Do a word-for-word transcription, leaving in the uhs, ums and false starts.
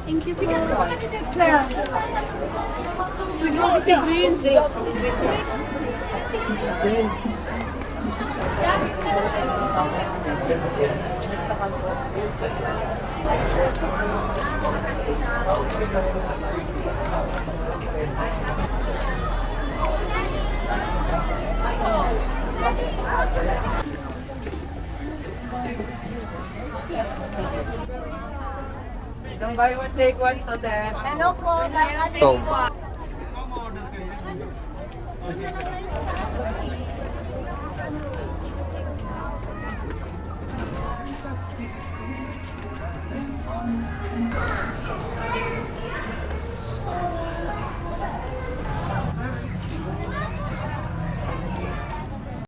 Thank you po. Bigla ko si Prince. Isang buy one, take one to ten. Hello po, buy one, take one.